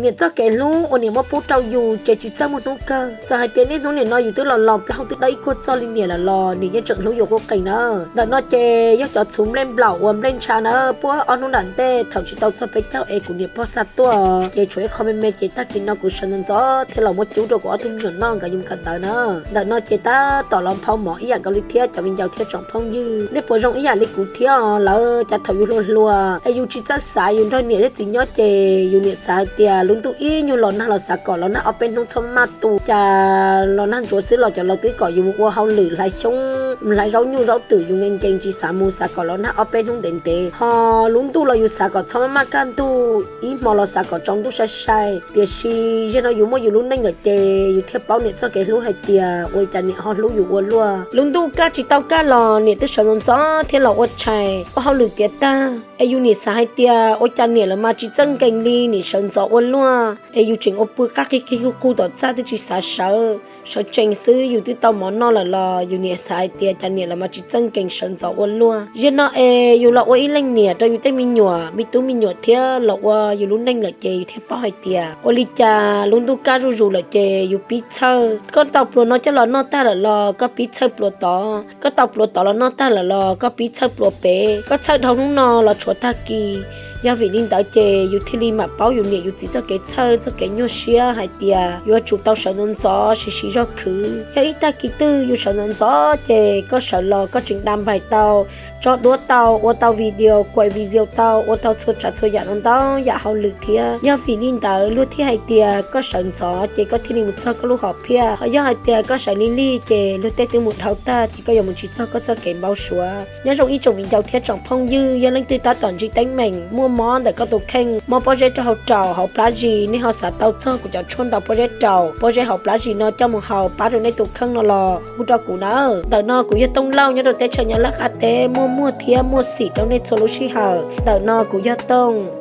Niam txoj kev hlub uas niam muab pub rau yus ces tsis txawj muaj hnub kawg. Txawm hais tias niaj hnub nim no yus twb los los plaub hau twb dawb ib kuag txoj li niam lawm los niam yeej tseem hlub yus quj qees na. Ntawm no ces yog cov txhuv nplej nplaum uas nplej ntsha na, puag ob hnub nram ntej thaum tsis tau txog peb caug es kuv niam pog xa tuaj, ces tshuav ib qho me me ces tag kis no kuv sawv ntxov ntxov thiab los muab cub rau kuv ob tug me nyuam noj nkawd yus kawm ntawv na. Ntawm no ces tab tom los nphau mov ib yam nkaus li thiab cov viv ncaus thiab tsoom phooj ywg, nej puas zoo ib yam li kuv thiab? Lawv cas thaum yus hluas hluas es yus tsis txawj xav, yus nrog niam thiab txiv nyob ces yus niam xav hais tias lub ntuj ib nyuag los nag los xav kom los nag ob peb hnub txhob maj tu, cas los nag ntsuav xwb los cov laus twb kom yus mus ua hauj lwm hlais xyoob hlais zaub nyuj zaub twm, yus nkees nkees tsis xav mus, xav kom los nag ob peb hnub ntev ntev. Ho lub ntuj los yus xav kom txhob maj maj kaj ntug, ib hmo los xav kom tsaus ntuj sai sai. Tiam sis zaum no yus muaj yus lub neej lawm ces yus thiaj paub niam txoj kev hlub hais tias ua cas niam ho hlub yus ua luaj. Lub ntuj kaj tsis tau kaj los niam twb sawv ntxov ntxov thiab los ua tshais ua hauj lwm tiav tag, es yus niam xav hais tias ua cas niam lawv mas tsis txawj nkees li, nim sawv ntxov ua luaj, es yus tseem ua pw qab qig qig qug qug tom txaj twb tsis xav sawv, sawv tsees xwb yus twb tau mov noj lawm los yus niam xav hais tias cas niam lawv mas tsis txawj nkees, sawv ntxov ua luaj. Zaum no es yus los ua ib leej niam rau yus tej me nyuam me tub me nyuam thiab los ua yus lub neej lawm ces yus thiaj paub hais tias ua li cas lub ntuj kaj zuj zus lawm ces yus pib txhawj. Koj tau pluas no coj los noj tag lawm los koj pib txhawj pluas tod, koj tau pluas tod los noj tag lawm los koj pib txhawj pluas pem, koj txhawj dhau hnub no los tshuav tag kis. Yog vim li ntawd ces yus thiaj li mam paub yus niam yus txiv txoj kev txhawj txoj kev nyuaj siab hais tias yuav tsum tau sawv ntxov ntxov siv siv zog khwv. Yog ib tag kis twg yus sawv ntxov ntxov ces koj sawv los koj tseem da npaim tau, tso duab tau, ua tau video, kuam video tau, ua tau txhua tsav txhua yam no ntau yam hauj lwm thiab. Yog vim li ntawd luag thiaj hais tias koj sawv ntxov ces koj thiaj li mus txog koj lub hom phiaj, ho yog hais tias koj sawv lig lig ces luag tej twb mus dhau tag ces koj yuav mus tsis txog koj txoj kev npau suav. Nyob zoo ib tsoom viv ncaus thiab tsoom phooj ywg, yog leej twg tab tom ntsib teeb meem muaj mob ntawm koj tus kheej, mob pob zeb rau hauv raum hauv plab zis, nej ho xav tau txog kuv cov tshuaj ntaus pob zeb raum pob zeb hauv plab zis no coj mus haus pab rau nej tus kheej no los hu rau kuv nawb. Ntawm no kuv yog Tooj Lauj nyob rau teb chaws Nyab Laj qab teb, muaj muag thiab muaj xim rau nej txhua lub sij hawm. Ntawm no kuv yog Tooj.